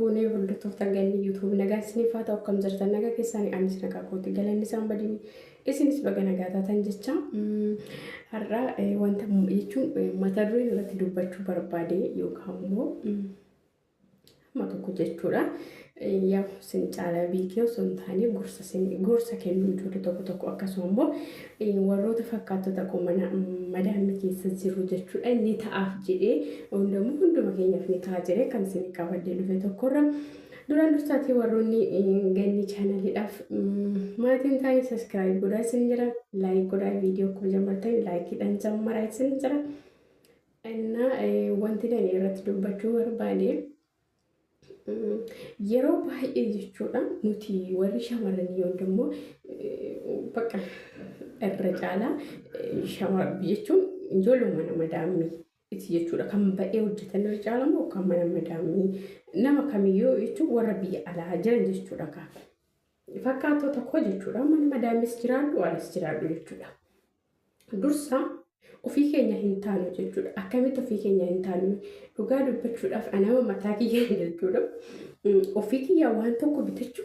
Fuunee hordoftoota galii YouTube nagaa isiniif haa ta'u. Akkam jirtan? Nagaa keessanii? Anis nagaa kooti, galanni isaan badii, isinis baga nagaa taatan jecha. Har'a wanta jechuun mata dureen irratti dubbachuu barbaade yookaan immoo hamma tokko jechuudha. Yaa sin caalaa beekee osoo hin taane gorsa kennuu ijoollee tokko tokko, akkasuma immoo warroota fakkaattota koo mana madaamii keessa jiru jechuudha. Inni ta'aaf jedhee hundamuu hunduma keenyaaf ni ta'a jedhee kan isin qabadhee dhufe tokkorra. Duraan dursaatii warroonni ganni channeliidhaaf maatiin taa'ee subscribe godhaa isin jira, like godhaa, viidiyoo akkuma jammartan likeiidhaan jammaraa isin jira. Innaa wanti ani irratti dubbachuu barbaade, yeroo baay'ee jechuudha, nuti warri shamarranii yoo immoo bakka irra caalaa jechuun ijoollee mana madaamii iti jechuudha kan ba'ee hojjetan, irra caalaa immoo kan mana madaamii nama kamiyyuu jechuun warra biyya alaa jiran jechuudha. Fakkaattota koo jechuudha, mana madaamis jiraadhu alas jiraadhu jechuudha. Dursa ofii keenya hin taanu jechuudha. Akkamitti ofii keenya hin taanu? Dhugaa dubbachuudhaaf anama mataa kiyya jechuudha. Ofii kiyya waan tokko bitachuu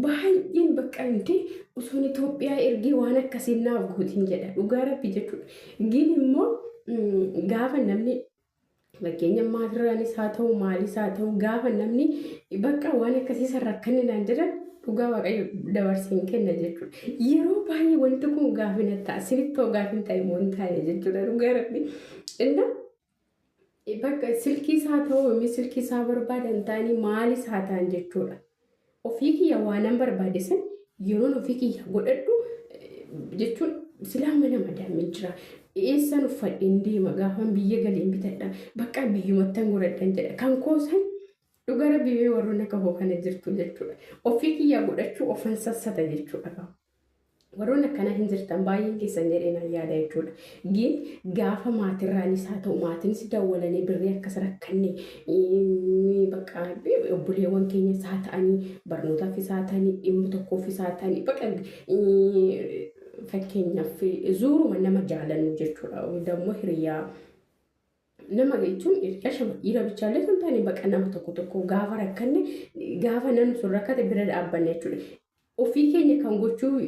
baay'een bakka hin osoon Itoophiyaa ergee waan akkasii naaf gootiin jedha. Dhugaa rabbi jechuudha. Gin immoo gaafa namni fakkeenya maatirraanis haa ta'u maalis haa ta'u, gaafa namni bakka waan akkasii san rakkanne naan jedhan, dhugaa waaqayyo dabarsee hin kenna jechuudha. Yeroo baay'ee wanti kun gaafi na ta'a. Sinittoo gaafi hin ta'e immoo hin taane jechuudha, dhugaa rabbi. Inna bakka silkiis haa ta'u, silkii isaa barbaadan ta'anii maalis haa ta'an jechuudha. Ofii kiyya waanan barbaade san yeroon ofii kiyya godhadhu jechuun silaa mana madaamii jira. Eessan uffadheen deema? Gaafan biyya galeen bitadha. Bakka biyyumattan godhadhan jedha. Kan koosan dhugaa rabbi mee warroonni akka koo kana jirtu jechuudha. Ofii kiyya godhachuu ofan sassata jechuudha. Warroonni akkanaa hin jirtan baay'een keessan jedhee nan yaada jechuudha. Gin gaafa maatirraanis haa ta'u, maatiinis dawwalanii birrii akkas rakkanne, bakka obboleewwan keenyas haa ta'anii, barnootaafis haa ta'anii, dhimma tokkoofis haa ta'anii, bakka fakkeenyaaf zuuruma nama jaalannu jechuudha. Dammoo hiriyaa nama jechuun hiriyaa dhiira bichaallee sun taane, bakka nama tokko tokko gaafa rakkanne, gaafa namni sun rakkate bira dhaabbanne jechuudha. Ofii keenya kan gochuu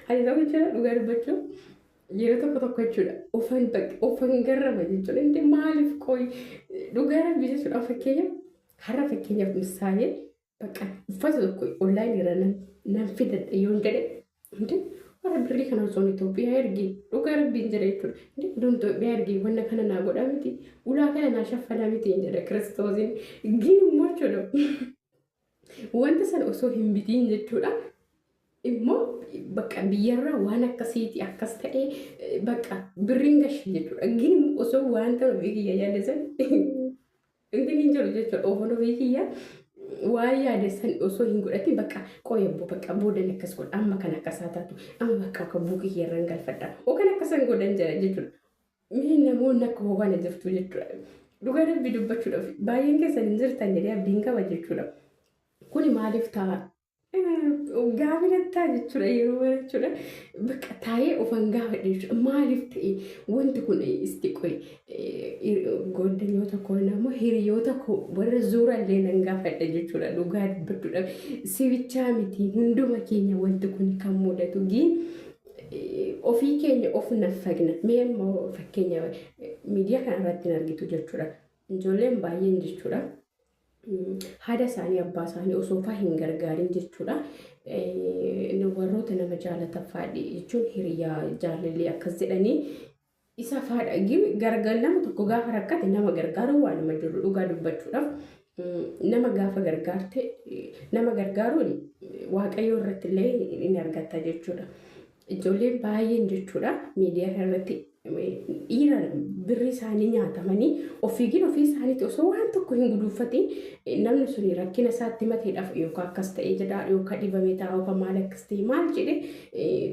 ani ta'u jechuudha, dhugaa dubbachuu yeroo tokko tokko jechuudha ofan ofan garrama jechuudha. Inni maaliif qoyi, dhugaa rabbi jechuudha, fakkeenyaaf har'a, fakkeenyaaf misaalee, bakka uffata tokko online irra nan fidadha yoon jedhe, hindi warra birrii kana osoo Itoophiyaa ergee, dhugaa rabbiin jedha jechuudha. Hindi oduun Itoophiyaa ergee wanna kana naa godhaa miti, ulaa kana naa shaffanaa miti hin jedha kiristoosiin. Gin immoo jechuudha, wanta sana osoo hin bitiin jechuudha. Immoo bakka biyyarraa waan akkasiiti akkas ta'ee bakka birriin gashi jechuudha. Gin osoo wanta ofii kiyya yaade san inni hin jiru jechuudha. Ofoon ofii kiyya waan yaade san osoo hin godhatin, bakka qoyabbo bakka boodan akkas godha, amma kan akkasaa taatu, amma bakka akka buukii kiyyarraan galfadha. O kan akkasan godhan jira jechuudha. Mee namoonni akka koo kana jirtu jechuudha. Dhugaa rabbi dubbachuudhaaf baay'een keessan hin jirtan jedhee abdiin qaba jechuudha. Kuni maaliif ta'a? Gaafi nattaa jechuudha yeroo bara jechuudha. Bakka taa'ee ofan gaafadhe jechuudha. Maaliif ta'e wanti kun? Isti qoy goddanyoota koo namoo hiriyoota koo warra zuurallee nan gaafadhe jechuudha. Dhugaa dubbachuudhaaf sibichaa miti, hunduma keenya wanti kun kan mudatu, giin ofii keenya of naffagna. Mee immoo fakkeenya miidiyaa kana irratti hin argitu jechuudha. Ijoolleen baay'een jechuudha. Haadha isaanii, abbaa isaanii osoo faa hin gargaarin jechuudha. Warroota nama jaalatan faadhi jechuun hiriyaa jaalallee akkas jedhanii isa faadha gargaar. Nama tokko gaafa rakkate nama gargaaruu waanuma jiru, dhugaa dubbachuudhaaf nama gaafa gargaarte, nama gargaaruun waaqayyoo irratti illee ni argatta jechuudha. Ijoolleen baay'een jechuudha miidiyaa irratti dhiira birri isaanii nyaatamanii ofiigin ofii isaaniitti osoo waan tokko hin guduunfatiin, namni sun rakkina isaatti mateedhaaf yookaan akkas ta'ee jedha, yookaan dhibamee ta'a, yookaan maal akkas ta'e maal jedhe,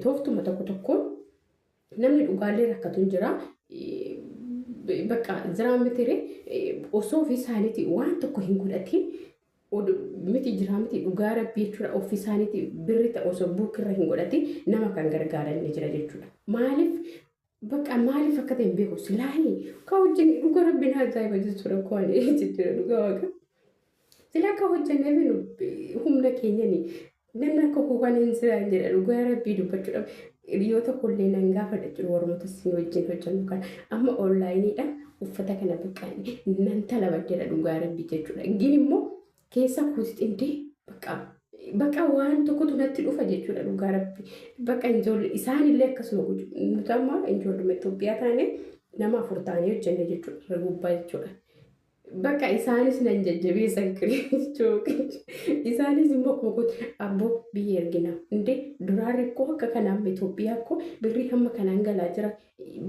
tooftuma tokko tokkoon namni dhugaallee rakkatu hin jira. Bakka jiraa mitire osoo ofii isaaniitti waan tokko hin godhatiin miti jiraa miti, dhugaa rabbii jechuudha, ofii isaaniitti birri ta'e osoo buukirra hin godhatiin nama kan gargaaran ni jira jechuudha. Maaliif, bakka maaliif akka ta'e hin beeku, silaahi kan hojii dhugaa rabbiin ajaa'iba jechuudha koo ani jechuudha, dhugaa waaqa. Sila akka hojjannee binu humna keenyani namni akka koo kana hin jiraan jedha dhugaa rabbii dubbachuudhaaf hiriyoota tokkollee nan gaafadha jechuudha warmoota isin wajjin hojjennu kana amma onlaayiniidha uffata kana bakka nan talabaddeedha dhugaa rabbii jechuudha. Gin immoo keessa kootti xindee bakka bakka waan tokkotu natti dhufa jechuudha dhugaa rabbi. Bakka ijoollee isaanillee akkasuma gochu. Nuti amma ijoolluma Itoophiyaa taane nama afur taanee hojjenne jechuudha gubbaa jechuudha. Bakka isaanis nan jajjabeessan jechuudha. Isaanis immoo akkuma kooti abboo biyya ergina. Indee duraarri koo akka kanaan Itoophiyaa koo birrii hamma kanaan galaa jira.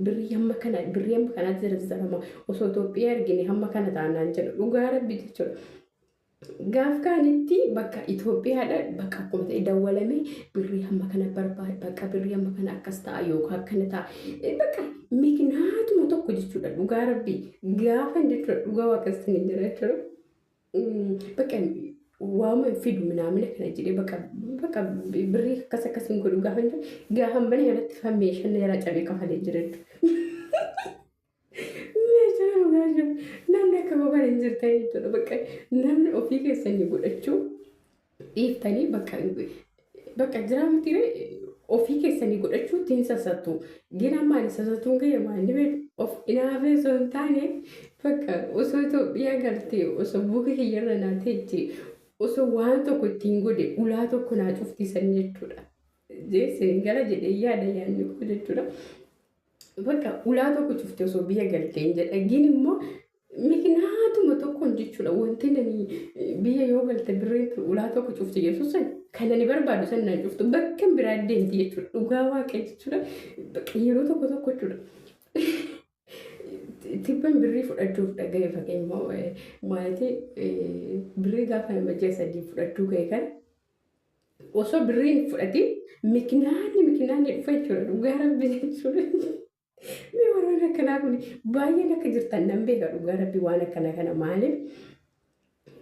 Birrii hamma kana birrii hamma kanaa zarzarama. Osoo Itoophiyaa ergine hamma kana taanaan jedhu dhugaa rabbi jechuudha. Gaaf kaanitti bakka Itoophiyaadha bakka akkuma ta'e dawwalamee birrii hamma kana barbaade bakka birrii hamma kana akkas ta'a yookaan akkana ta'a bakka miknaatuma tokko jechuudha dhugaa rabbii gaafan jechuudha dhugaa waaqessan hin jira jechuudha. Bakka waama hin fidu minaamina kana jedhee bakka bakka birrii akkas akkas hin godhu gaafan jedhu gaafan mana irratti meeshaan na jalaa cabee kafalee jira jechuudha. Meeshaa dhugaa jiru. Namni akka koo kana hin jirtan jechuudha. Bakka namni ofii keessanii godhachuu dhiiftanii bakka bakka jiraa miti ofii keessanii godhachuu ittiin sassattu. Gina maali sassattuun ga'e maali beeku of inaafee osoo hin taane bakka osoo Itoophiyaa galtee osoo buka kiyyarra naa teechi osoo waan tokko ittiin godhe ulaa tokko naa cuftiisan jechuudha. Jeeseen gala jedhee yaada yaadni koo jechuudha. Bakka ulaa tokko cufte osoo biyya galteen jedha. Gin immoo miknaatuma tokkoon jechuudha. Wanti nani biyya yoo galte birriin tun ulaa tokko cufte jedhu san kan ani barbaadu san naan cuftu bakka biraa deemti jechuudha. Dhugaa waaqa jechuudha. Bakka yeroo tokko tokko jechuudha. Tibban birrii fudhachuuf dhaga'e fakkeenyaaf maaliti birrii gaafa nama ji'a sadii fudhachuu ga'e kan osoo birrii hin fudhatin mikinaanni mikinaanni dhufa jechuudha dhugaa rabbi jechuudha. Mee warroonni akkanaa kun baay'een akka jirtan nan beeka dhugaa rabbi waan akkana kana maaliif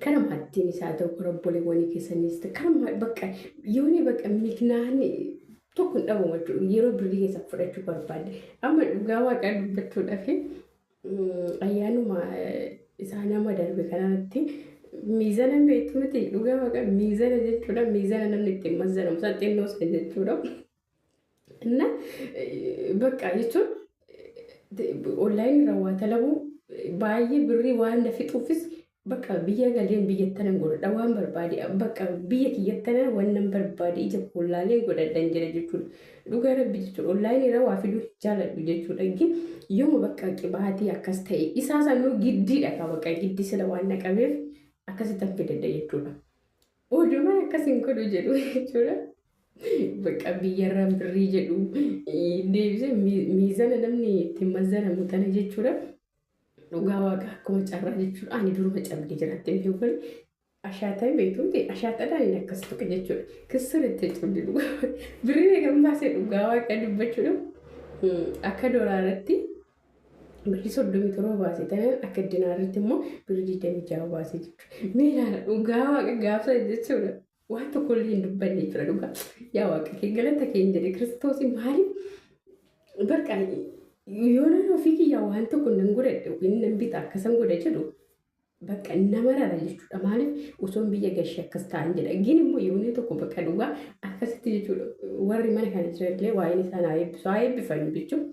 kara maattiin isaa ta'u kara obboleewwanii keessanis ta'u kara bakka yooni bakka mikinaanni tokko hin dhabamu jechuudha yeroo birrii keessa fudhachuu barbaadde amma dhugaa waaqaa dubbachuudhaaf ayyaanuma isaa nama darbe kanatti miizana hin beektu miti dhugaa waaqa miizana jechuudha miizana namni ittiin mazzanamu isa xinnoo sana jechuudha. Inna bakka jechuun onlaayinii irraa waa talabuu baay'ee birrii waan na fixuufis Bakka biyya galeen biyyattanan godhadha waan barbaade bakka biyya kiyyattanan wannan barbaade ija koo laaleen godhadhan jedha jechuudha. Dhugaa rabbi jechuudha onlaayinii irraa waa fiduu hin jaaladhu jechuudha. Gin yooma bakka qibaatii akkas ta'e isaa sanuu giddiidha ka bakka giddi sila waan na qabeef akkasittan fidadha jechuudha. Odumaan akkas hin godhu jedhu jechuudha. Bakka biyyarraan birrii jedhu deebisee miizana namni ittiin mazzanamu tana jechuudha. Dhugaa waaqa akkuma carraa jechuudha. Ani duruma cabdee jiraatte hin beeku Ashaataan beektu miti ashaataadhaan inni akkas tuqe jechuudha. Kissiritti cabdi dhugaa. Birrii meeqan baasee dhugaa waaqa dubbachuudha. Akka doolaaratti birrii 37 baasee tanaan akka dinaarratti immoo birrii 26 baasee jechuudha. Mee ilaala dhugaa waaqa gaafsa jechuudha. Waan tokko illee hin dubbanne jechuudha dhugaa. Yaa waaqa kee galata kee hin jedhe kiristoosii maaliif bakka yoo nan ofii kiyyaa waan tokko nan godhadhe yookiin nan bita akkasan godha jedhu bakka nama rara jechuudha. Maaliif osoon biyya gashee akkas ta'an jedha. Gin immoo yoonii tokko bakka dhugaa akkasitti jechuudha. Warri mana kana jiranillee waa'een isaan haa eebbisu haa eebbifannu jechuudha.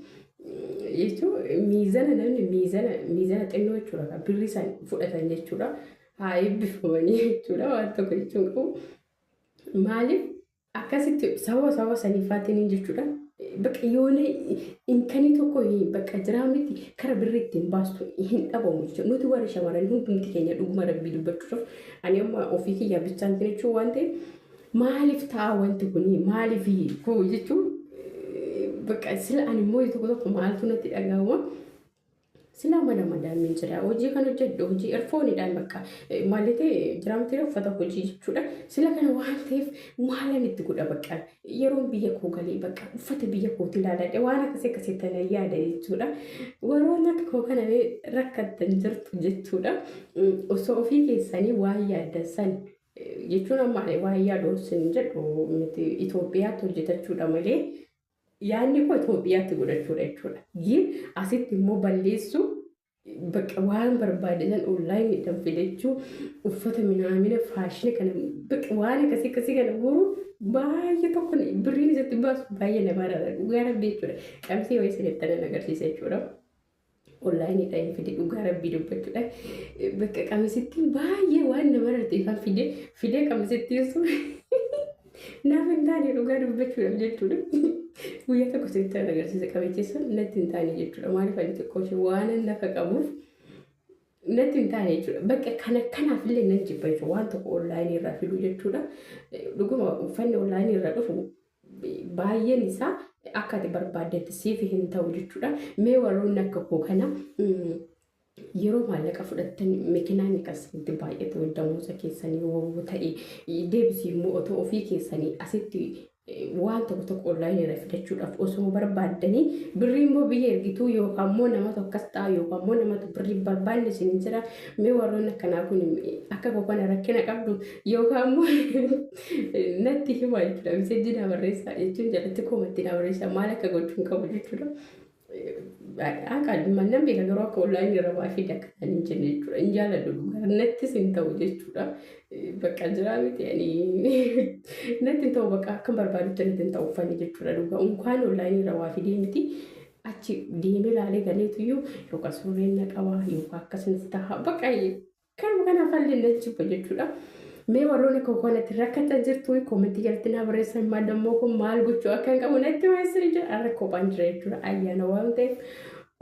Jechuun miizana namni miizana miizana xinnoo jechuudha. Birrii isaan fudhatan jechuudha. Haa eebbifamanii jechuudha waan tokko jechuun qabu. Maaliif akkasitti sababa sababa saniifaatiin jechuudha. Bakka yoona inkanii tokko bakka jiraa miti kara birrii ittiin baastu hin dhabamu jechuudha. Nuti warri shamarran hundumti keenya dhuguma rabbii dubbachuudhaaf ani amma ofii kiyyaa bichaan jechuun waan ta'eef maaliif ta'a wanti kuni maaliif koo jechuun bakka sila ani immoo tokko tokko maaltu natti dhaga'ama. Silaa mana madaamiin jira. Hojii kan hojjedhu hojii erfooniidhaan bakka maalli ta'e jiraamtee uffata hojii jechuudha. Sila kana waan ta'eef maalan itti godha bakka yeroon biyya koo galee bakka uffata biyya kooti ilaaladhe waan akkasii akkasii tana yaada jechuudha. Warroonni akka koo kana rakkattan jirtu jechuudha. Osoo ofii keessanii waan yaaddan san jechuun amma waan yaadu sin jedhu miti Itoophiyaatti hojjetachuudha malee Yaadni koo Itoophiyaatti godhachuudha jechuudha. Gin asitti immoo balleessuu Bakka waan barbaadan onlaayiniidhaan fidachuu, uffata minaamina faashina kana, bakka waan akkasii akkasii kana guuruu baay'ee tokko birriin isatti baasu baay'ee nama rara, dhugaa rabbii jechuudha. Qabsii wayii isinitti nan agarsiisa jechuudha. Onlaayiniidhaan fide, dhugaa rabbii dubbachuudha. Bakka qamisittiin baay'ee waan nama rarteeffan fide fidee, qamisittiin sun naaf hin taane, dhugaa dubbachuudhaaf jechuudha. Guyyaa tokko isinitti nan agarsiisa, qamichi sun natti hin taane jechuudha. Maaliif, ani xiqqoo ishee waan lafa qabuuf natti hin taane jechuudha. Bakka kana kanaaf illee nan jibba jechuudha. Waan tokko onlaayinii irraa fiduu jechuudha. Dhuguma uffanni onlaayinii irraa dhufu baay'een isaa akka ati barbaaddetti siif hin ta'u jechuudha. Mee warroonni akka koo kana yeroo maallaqa fudhattan makinaan akkasitti baay'atu, damuusa keessanii yoo ta'e deebisii immoo otoo ofii keessanii asitti waan tokko tokko onlaayinii irraa fidachuudhaaf osoo barbaaddanii birrii immoo biyya ergituu, yookaan immoo namatu akkas ta'a, yookaan immoo namatu birrii barbaanne isin jira. Mee warroonni akkanaa kun akka koo kana rakkina qabdu yookaan immoo natti himaa jechuudha. Miseejjii naa barreessaa jechuun jalatti koomantii naa barreessaa, maal akka gochuun qabu jechuudha. Akka nan beeka garuu akka onlaayinii irra waa fide akka hin jenne jechuudha. Hin jaalladhu dhugaa, nattis hin ta'u jechuudha. Bakka jiraa miti, ani natti hin ta'u, bakka akka barbaadutti natti hin ta'u uffanni jechuudha dhugaa. Unkaan onlaayinii irra waa fidee miti, achi deemee ilaalee galeetuyyuu yookaan surreen na qaba yookaan akkasumas ta'a, bakka kanuma kanaaf illee na jibba jechuudha. Mee warroonni akka kanatti rakkatan jirtu, koomentii jalatti naa barreessan. Maal immoo kun maal gochuu akka hin qabu natti himaa jira. Har'a kophaan jira jechuudha. Ayyaana waan ta'eef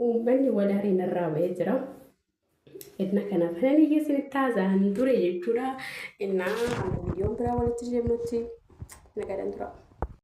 uummanni walaariin narraa bahee jira. Innaa kanaaf kanan isinitti haasa'an ture jechuudha. Innaa hanga viidiyoon biraa walitti deemnutti nagaadhaan tura.